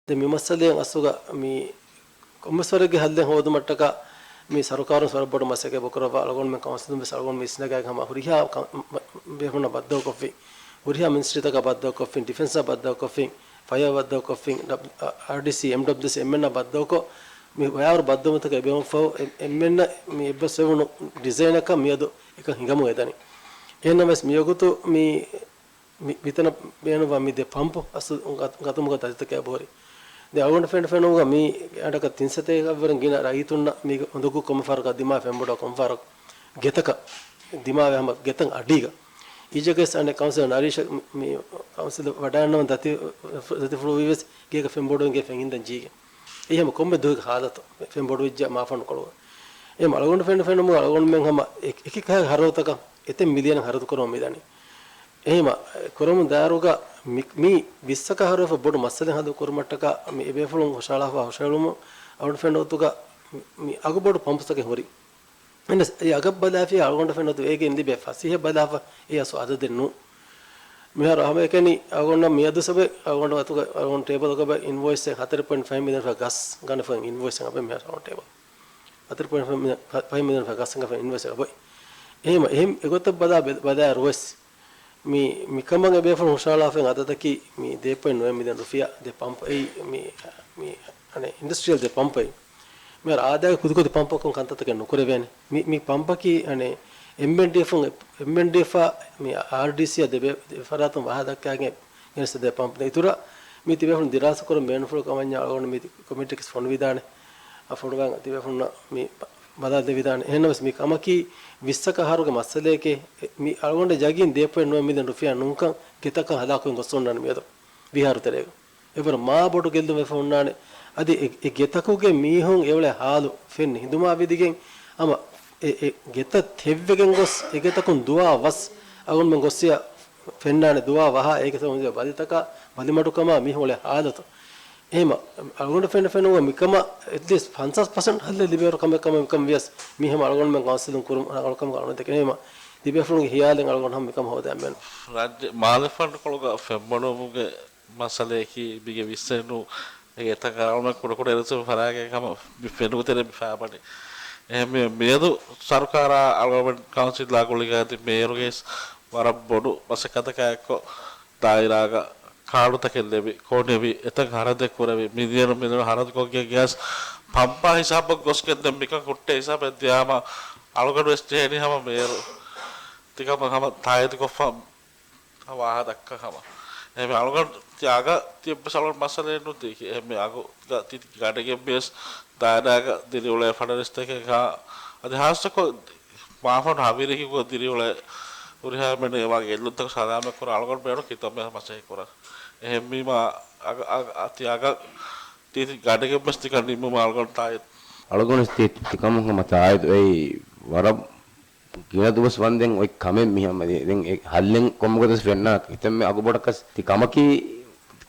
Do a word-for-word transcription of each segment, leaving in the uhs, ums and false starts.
ދެން މި މައްސަލައިން އަސްލުގަ މި ކޮންމެސްވަރެއްގެ ހައްލެއް ހޯދުމަށްޓަކާ މި ސަރުކާރުން ވަރަށް ބޮޑު މަސައްކަތް ބޮ ކުރައްވާ، އަޅުގަނޑުމެން ކައުންސިލުން ވެސް އަޅުގަނޑު މި ވިސްނަގާގެން ހަމަ ހުރިހާ ކަ-، މަ-، ބޭފުޅުންނާ ބައްދަލުކޮށްފިން، ހުރިހާ މިނިސްޓްރީތަކާ ބައްދަލުކޮށްފިން، ޑިފެންސާ ބައްދަލުކޮށްފިން، ފަޔާ ބައްދަލުކޮށްފިން، އާރްޑީސީ، އެމްޑަބްލިއުސީ އެންމެންނާ ބައްދަލުކޮށް، މި ވަޔާވަރު ބައްދަލުވުންތަކެއް އެބައިމަގު ފަހު އެ-، އެންމެންނަށް މި އެއްބަސްވެވުނު ޑިޒައިނަކަށް މިއަދު އެކަން ހިނގަމުން އެދަނީ. އެހެންނަމަވެސް މިވަގުތު މި މި-، މިތަނަށް ބޭނުންވާ މި ދެ ޕަމްޕު އަސްލު ގަ-، ގަތުމުގަ ދަތިތަކެއް އެބަހުރި. ދެން އަޅުގަނޑު ފެން ފެނުމުގަ މި އަޑަކަށް ތިން ސަތޭކައަށްވުރެ ގިނަ ރައްޔިތުންނަށް މީގެ އުނދަގޫ ކޮންމެ ފަހަރަކަށް ދިމާވެ ފެންބޮޑުވާ ކޮންމެ ފަހަރަކު ގެތަކަށް ދިމާވެ ހަމަ ގެތައް އަޑީގަ. އީޖަގަސް އަނެއް ކައުންސިލަރ ނަރީޝަށް މި-، މި ކައުންސިލަށް ވަޑައިގަންނަވަން ދަތި-، ދަތިފުޅުވީވެސް ގޭގަ ފެންބޮޑުވެގެން ފެން އިންދަން ޖީގެ. އެއީ ހަމަ ކޮންމެ ދުވަހެއްގެ ހާލަތު. ފެންބޮޑުވެއްޖެ މާފަން ކޮޅުވަ. އެހެން އަޅުގަނޑު ފެން ފެނުމުގަ އަޅުގަނޑުމެން ހަމަ އެ-، އެކި ކަހަލަ ހަރަދުތަކަށް އެތައް މިލިއަނެއް ހަރަދު ކުރަމުން މިދަނީ. އެހެން ކުރަމުން ދާއިރުގަ މި-، މީ ވިއްސަކަށް ހަރުވެފަ ބޮޑު މައްސަލައެއް ހައްލު ކުރުމަށްޓަކާ މި އެބޭފުޅުން ހުށަހަޅާފަ ހުށަހެޅުމުން އަޅުގަނޑު ފެންނަ ގޮތުގަ މި-، މި އަގު ބޮޑު ޕަމްޕުތަކެއް ހުރި. އެންނަސް އެ އަގަށް ބަލާފިޔާ އަޅުގަނޑަށް ފެންނަ ގޮތު އޭގެ ލިބޭ ފަސޭހަ ބަލާފަ އެ އަސްލު އަދަދެއް ނޫން. މިހާރު ހަމައެކަނި އަޅުގަނޑަށް މިއަދު ސަބެ އަޅުގަނޑު އަތުގަ އަޅުގަނޑު ޓޭބަލްގަ އިންވޮއިސް ހަތަރެއް ޕޮއިންޓް ފައިވް މިލިއަން ގަސް ގަނެފަ އިންވޮއިސް އަބެ މިހާރު އަޅުގަނޑު ޓޭބަލް. ހަތަރެއް ޕޮއިންޓް ފައިވް މިލިއަން ގަސް ގަނެފަ އިންވޮއިސް އަބޮއި. އެހެން، އެހެން އެގޮތަށް ބަލާ-، ބެ-، ބަލާއިރުވެސް މި-، މިކަމަށް އެބޭފުޅުން ހުށަހަޅާފައި އަދަދަކީ މި ދެ ޕޮއިންޓް ނުވަ މިލިއަން ރުފިޔާ ދެ ޕަމްޕް އެއީ މި-، މި-، އަނެއް އިންޑަސްޓްރިއަލް ދެ ޕަމްޕް އެއީ. މިހާރު އާދައިގެ ކުދިކުދި ޕަމްޕަކުން ކަންތައްތަކެއް ނުކުރެވޭނެ. މި-، މި ޕަމްޕަކީ އަނެއް އެމްއެންޑީއެފުން، އެމްއެންޑީއެފާ މި އާރްޑީސީއާ ދެ ބޭ-، ދެ ފަރާތުން ވަހާ ދައްކާގެން ގެނެސް ދެ ޕަމްޕް އިތުރަށް މި ތިބޭފުޅުން ދިރާސަ ކުރަން ބޭނުންފުޅު ކަމަށް އަޅުގަނޑު މި ކޮމިޓީއަކަސް ފޮނުވިދާނެ. އަ، ފޮނުވާ ތިބޭފުޅުންނަށް މި ބަލާލެވިދާނެ. އެހެންނަމަވެސް މި ކަމަކީ ވިއްސަކަށް އަހަރުގެ މައްސަލައެކޭ. މި އަޅުގަނޑަށް ޔަގީން ދެ ޕޮއިންޓް ނުވަ މިލިއަން ރުފިޔާ ނޫންކަން ގެތަކަށް ހަލާކުވެގެން ގޮސް އޮންނާނެ މިއަދު ވީހާރު ތެރޭގަ. އެވަރު މާ ބޮޑު ގެއްލުމެއް ވެފަ ހުންނާނެ. އަދި އެ، އެ ގެތަކުގެ މީހުން އެއުޅޭ ހާލު ފެން ހިނދުމާ ވިދިގެން ހަމަ އެ، އެ ގެތައް ތެއްވެގެން ގޮސް އެ ގެތަކުން ދުވާ ވަސް އަޅުގަނޑުމެން ގޮސް އެ ފެންނާނެ ދުވާ ވަހާ އޭގެ ސަބަބުން ބަލިތަކާ ބަލިމަޑުކަމާ މީހުން އުޅޭ ހާލަތު. އެހެމަ އަޅުގަނޑު ފެންނަ ފެނުމުގަ މިކަމަށް އެޓްލީސްޓް ފަންސާސް ޕަސެންޓް ހައްލެއް ލިބޭއިރު ކަމެއް ކަމަށް މިކަން ވިޔަސް މީ ހަމަ އަޅުގަނޑުމެން ކައުންސިލުން ކުރުމުން އަޅުކަމަކަށް އަޅުގަނޑު ދެކެނީމަ ލިބޭފުޅުންގެ ހިޔާލެއް އަޅުގަނޑު ހަމަ މިކަމަށް ހޯދައިމެން. ރާއްޖެ މާލެ ފަންޑުކޮޅުގަ ފެންބޮޑުވުމުގެ މައްސަލަޔަކީ މީގެ ވިސްނެނު އެ އެތައް ގަރަމެއް ކުޑަކުޑަ އެރިސު ފަރާގެ ހަމަ މި ފެނުގެ ތެރެ މި ފާބަނި. އެހެން މި މިއަދު ސަރުކާރާ އަޅުގަނޑު ކައުންސިލް ގުޅިގަ އަދި މޭޔަރުގެ ވަރަށް ބޮޑު މަސައްކަތަކާ އެއްކޮށް ދާއިރާގަ ކާޑުތަކެއް ލެވި، ކޯނެވި، އެތައް ހަރަދެއް ކުރެވި، މިލިއަނު މިލިއަނު ހަރަދުކޮށްގެން ގެޔަސް ޕަމްޕާ ހިސާބަށް ގޮސްގެން ދެން މިކަން ހުއްޓޭ ހިސާބެއް ދިޔާމަ އަޅުގަނޑު ވެސް ޖެހެނީ ހަމަ މޭޔަރު ތިކަމަށް ހަމަ ތާއީދުކޮށްފަ ވާހަ ދައްކަ ހަމަ. އެހެން އަޅުގަނޑު ތި އަގަ ތި އެއްވެސް އަޅުގަނޑު މައްސަލައެއް ނުދީކީ. އެހެން އަގު ތި ގަޑެގެން ވިޔަސް ދާއިރާގަ ދިރިއުޅޭ ފަނަރިސްތަކެއް ހާ. އަދި ހާއްސަކޮށް މާފަން ހަވީރިކި ދިރިއުޅޭ ހުރިހާ މެނޭ ވާގެ އެއްލުންތަކު ސަލާމަތް ކުރާ އަޅުގަނޑު ބޭނު ކިތަންމެ މަސައްކަތް ކުރާ. އެހެންވީމާ އަގ-، އަގ-، އަ-، ތި އަގަ ތި ގަޑެގެން ވެސް ތިކަން ނިންމުމަށް އަޅުގަނޑު ތާއީދު. އަޅުގަނޑު ތި ތިކަމުން ހަމަ ތާއީދު އެއީ ވަރަށް ގިނަ ދުވަސް ވަންދެން އޮތް ކަމެއް މި ހަމަ ދެ-، ދެން އެ ހައްލެއް ކޮންމެ ގޮތަސް ފެންނާ ކިތަންމެ އަގުބޮޑަކަސް ތި ކަމަކީ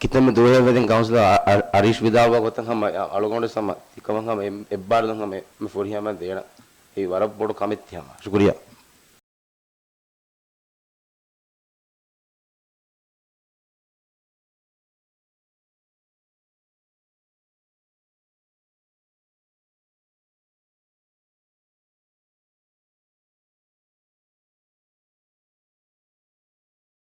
ކިތަންމެ ދުވަހެއް ވެދެން ކައުންސިލަރ އަ-، އަ-، އަރީޝް ވިދާޅުވާ ގޮތަށް ހަމަ އަ-، އަޅުގަނޑު ހަމަ ތިކަމަށް ހަމަ އެ-، އެއްބާރުލުން ހަމަ އެ-، މެ ފުރިހަމަ ދޭނަ. އެއީ ވަރަށް ބޮޑު ކަމެއް ތި ހަމަ. ޝުކުރިޔާ.